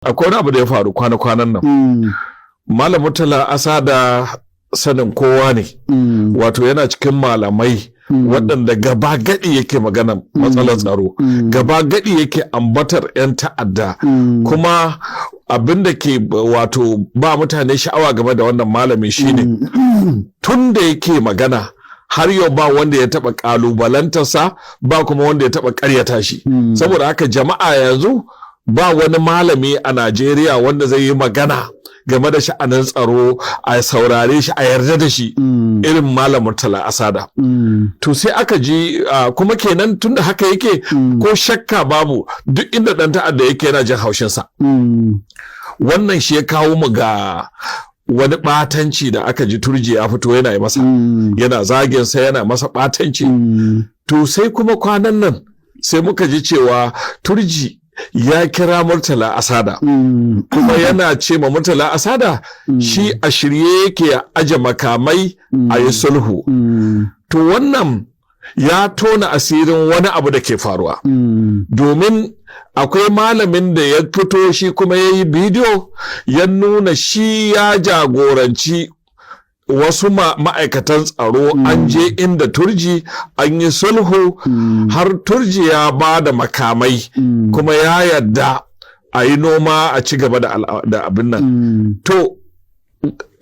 Akwai wani abu da ya faru kwana-kwanan nan. Malam Murtala Asada sanin kowa ne, wato yana cikin malamai waɗanda gaba gadi yake magana matsalar tsaro, gaba gadi yake ambatar 'yan ta'adda. Kuma abin da ke wato ba mutane sha'awa game da wannan malami shine tun da yake magana har yau ba wanda ya taɓa ƙalubalantarsa, ba kuma wanda ya taɓa ƙaryata shi. Saboda haka jama'a, yanzu ba wani malami a Najeriya wanda zai yi magana game da sha'anin tsaro a saurare shi, a yarda da shi irin Malam Murtala Asada. To sai aka ji kuma kenan tunda haka yake, ko shakka babu duk inda ɗan ta'adda yake yana jin haushinsa. Wannan shi ya kawo mu ga wani ɓatanci da aka ji Turji ya fito yana yi masa, yana zagin sa, yana masa ɓatanci. To sai kuma kwanan nan sai muka ji cewa Turji ya kira Murtala Asada, kuma yana ce ma Murtala Asada shi a shirye yake ya aje makamai a yi sulhu. To wannan ya tona asirin wani abu da ke faruwa, domin akwai malamin da ya fito shi kuma ya yi bidiyo ya nuna shi ya jagoranci wasu ma'aikatan tsaro, an je inda Turji an yi sulhu, har Turji ya ba da makamai, kuma ya yarda a yi noma a ci gaba da abin nan. To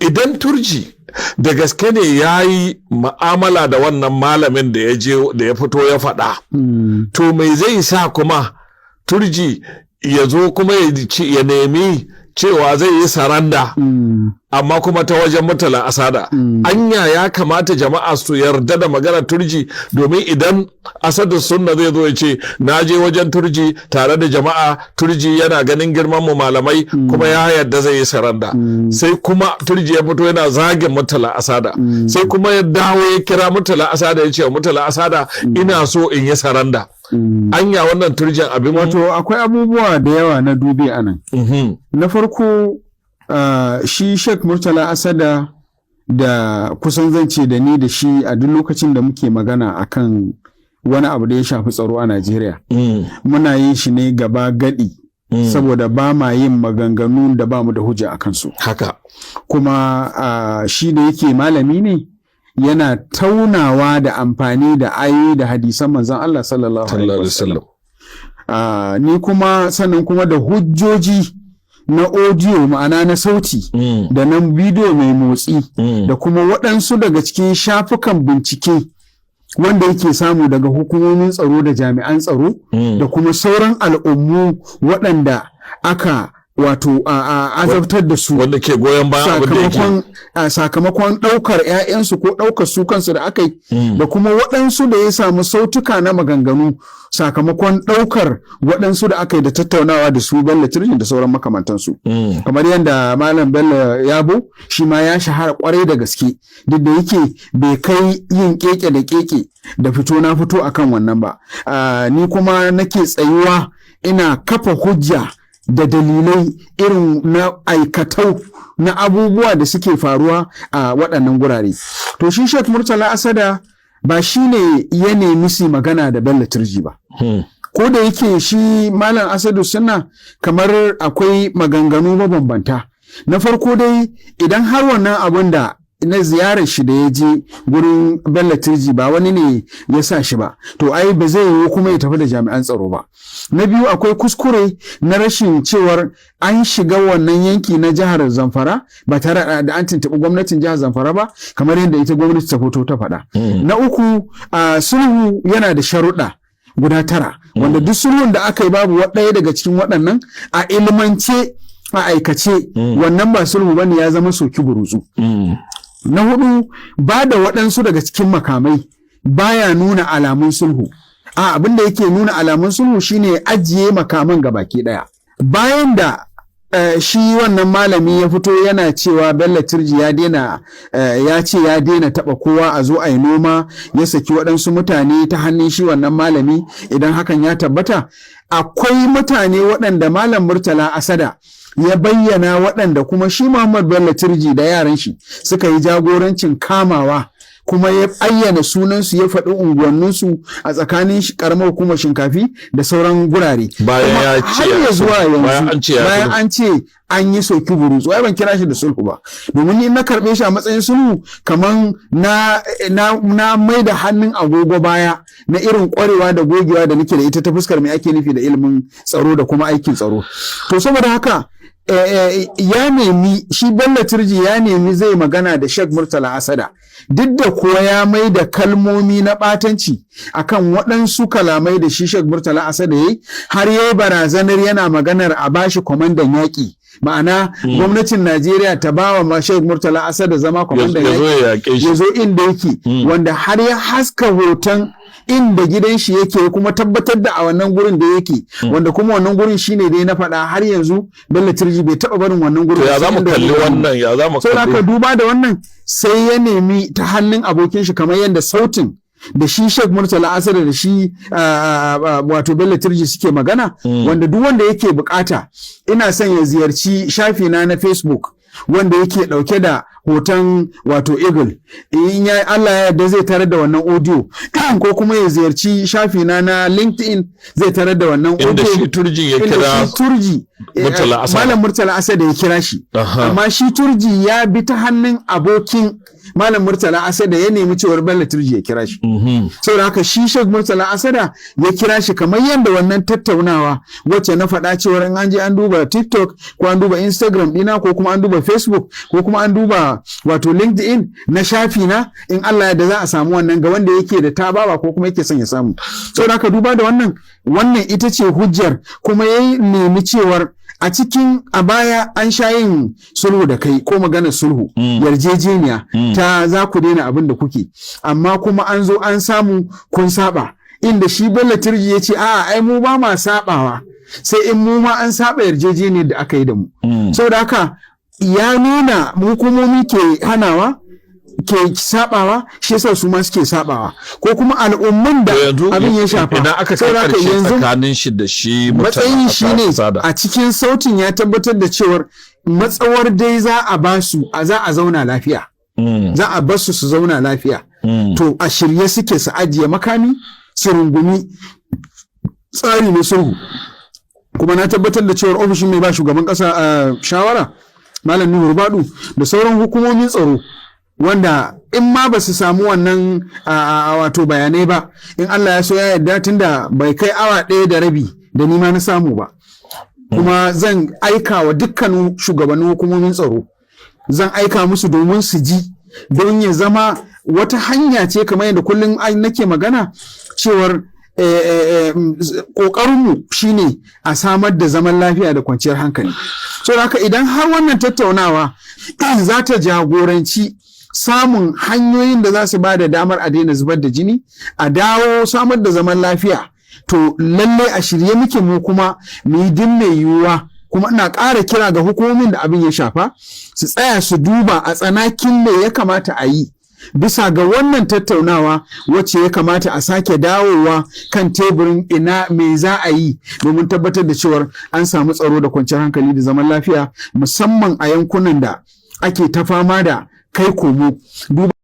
idan Turji da gaske ne ya yi ma'amala da wannan malamin da ya je da ya fito ya faɗa, to mai zai sa kuma Turji ya zo kuma ya nemi cewa zai yi surrender, amma kuma ta wajen Murtala Asada? Anya ya kamata jama'a su yarda da maganar Turji? Domin idan Asadu Sunna zai zo ya ce na je wajen Turji tare da jama'a, Turji yana ganin girman mu malamai, kuma ya yarda zai yi surrender, sai kuma Turji ya fito yana zagin Murtala Asada, sai kuma ya dawo ya kira Murtala Asada ya ce wa Murtala Asada ina so in yi surrender, anya wannan Turjin abin Wato akwai abubuwa da yawa na dubi a nan. Na farko, shi Sheikh Murtala Asada da kusan zance da ni da shi a duk lokacin da muke magana akan wani abu da ya shafi tsaro a Najeriya, muna yin shi ne gaba gadi, saboda ba ma yin maganganu da ba mu da hujja a kansu. Kuma shi da yake malami ne, yana taunawa da amfani da ayoyi da hadisan manzon Allah sallallahu alaihi wasallam. Ni kuma sannan kuma da hujjoji na audio, ma'ana na sauti, da na bidiyo mai motsi, da kuma waɗansu daga cikin shafukan bincike wanda yake samu daga hukumomin tsaro da jami'an tsaro da kuma sauran al'ummu waɗanda aka wato a azabtar da su wanda ke goyon bayan abin da yake sakamakon ɗaukar 'ya'yansu ko ɗaukar su kansu da aka yi, da kuma waɗansu da ya samu sautuka na maganganu sakamakon ɗaukar waɗansu da aka yi da tattaunawa da su Bello Turji da sauran makamantansu. Kamar yadda Malam Bello Yabo shi ma ya shahara kwarai da gaske, duk da yake bai kai yin keke da keke da fito na fito akan wannan ba. Ni kuma nake tsayuwa ina kafa hujja da dalilai irin na aikatau na abubuwa da suke faruwa a waɗannan gurare. To shi Sheikh Murtala Asada ba shi ne ya nemi su magana da Bello Turji ba. Ko da yake shi Malam Asadu Sunna kamar akwai maganganu mabambanta. Na farko dai, idan har wannan abun da na ziyarar shi da ya je gurin Bello Turji ba wani ne ya sa shi ba, to ai ba zai yiwu kuma ya tafi da jami'an tsaro ba. Na biyu, akwai kuskure na rashin cewar an shiga wannan yanki na jihar Zamfara ba tare da an tuntuɓi gwamnatin jihar Zamfara ba, kamar yadda ita gwamnati ta fito ta faɗa. Na uku, sulhu yana da sharuɗa guda 9, wanda duk sulhun da aka yi babu ɗaya daga cikin waɗannan, a ilmance, a aikace, wannan ba sulhu bane, ya zama soki burutsu. Na hudu, ba da waɗansu daga cikin makamai baya nuna alamun sulhu. A abin da yake nuna alamun sulhu shine ajiye makaman ga baki ɗaya. Bayan da shi wannan malami ya fito yana cewa Bello Turji ya daina, ya ce ya daina taɓa kowa, a zo a yi noma, ya saki waɗansu mutane ta hannun shi wannan malami, idan hakan ya tabbata, akwai mutane waɗanda Malam Murtala Asada ya bayyana, waɗanda kuma shi Muhammad Bello Turji da yaran shi suka yi jagorancin kamawa. Kuma ya ayyana sunansu, ya faɗi unguwanninsu a tsakanin karamar hukumar Shinkafi da sauran gurare. Bayan Kuma ya ce har ya zuwa yanzu, bayan an ce ya bayan sulhu. an ce an yi soki burutsu, ai ban kira shi da sulhu ba, domin ni na karɓe shi a matsayin sulhu kaman na mai da hannun agogo baya na irin ƙwarewa da gogewa da nake da ita ta fuskar me ake nufi da ilimin tsaro da kuma aikin tsaro. To, saboda haka ya nemi, shi Bello Turji ya nemi zai magana da Sheikh Murtala Asada, duk da kuwa ya mai da kalmomi na ɓatanci akan waɗansu kalamai da shi Sheikh Murtala Asada yayi, har yayi barazanar yana maganar a bashi kwamandan yaƙi, ma'ana gwamnatin Najeriya ta ba wa Sheikh Murtala Asada zama kwamandan ya zo yaƙi, ya yaƙe shi. Ya zo inda yake, wanda har ya haska hoton inda gidan shi yake, kuma tabbatar da a wannan gurin da yake, wanda kuma wannan gurin shine dai na faɗa, har yanzu Bello Turji bai taɓa barin wannan gurin. To, ya sai za mu inda kalli wannan, ya za mu Saboda haka, kalli duba da wannan, sai ya nemi ta hannun abokin shi, kamar yadda sautin da shi Sheikh Murtala Asada da shi wato Bello Turji suke magana, wanda duk wanda yake bukata, ina son ya ziyarci shafi na na Facebook wanda yake dauke da hoton wato eagle, in ya Allah ya yarda zai tarar da wannan audio, ko kuma ya ziyarci shafi na na LinkedIn, zai tarar da wannan Inda audio shi Turji ya inda kira shi Turji Murtala Asada. Malam Murtala Asada ya kira shi. Amma shi Turji ya bi ta hannun abokin Malam Murtala Asada, ya nemi cewar Bello Turji ya kira shi. Saboda haka shi Sheikh Murtala Asada ya kira shi, kamar yadda wannan tattaunawa wacce na faɗa cewar in an je an duba TikTok ko an duba Instagram ɗina ko kuma an duba Facebook ko kuma an duba wato LinkedIn na shafi na, in Allah ya da za a samu wannan ga wanda yake da tababa ko kuma yake son ya samu. Saboda haka, duba da wannan, wannan ita ce hujjar. Kuma ya nemi cewar a cikin a baya an sha yin sulhu da kai ko maganar sulhu, yarjejeniya ta za ku daina abin da kuke, amma kuma an zo an samu kun saba, inda shi Bello Turji ya ce, a'a, ai mu ba ma sabawa sai in mu ma an saba yarjejeniyar da aka yi da mu. Saboda haka ya nuna hukumomi ke hanawa, ke sabawa, shi yasa su ma suke sabawa, ko kuma al'umman da To, yanzu abin ya shafa. idan aka kai Saboda haka karshe yanzu tsakanin shi da shi Murtala matsayin shi ne Asada. a cikin sautin ya tabbatar da cewar matsawar dai za a ba su a za a zauna lafiya, za a bar su su zauna lafiya, to a shirye suke su ajiye makami su rungumi tsari na sulhu. Kuma na tabbatar da cewar ofishin mai ba shugaban kasa a shawara, Malam Nuhu Rubadu, da sauran hukumomin tsaro, wanda in ma ba su samu wannan wato bayanai ba, in Allah ya so ya yarda, tunda bai kai awa 1.5 da ni ma na samu ba, kuma zan aika wa dukkanin shugabannin hukumomin tsaro, zan aika musu domin su ji, don ya zama wata hanya ce, kamar yadda kullum nake magana cewar ƙoƙarinmu shine a samar da zaman lafiya da kwanciyar hankali. So haka idan har wannan tattaunawa za ta jagoranci samun hanyoyin da za su ba da damar a daina zubar da jini, a dawo samar da zaman lafiya, to lallai a shirye muke mu kuma mu yi din mai yiwuwa. Kuma ina ƙara kira ga hukumomin da abin ya shafa su tsaya su duba a tsanakin me ya kamata a yi bisa ga wannan tattaunawa wacce ya kamata a sake dawowa kan teburin, ina me za a yi domin tabbatar da cewar an samu tsaro da kwanciyar hankali da zaman lafiya, musamman a yankunan da ake ta fama da kai komo. Duba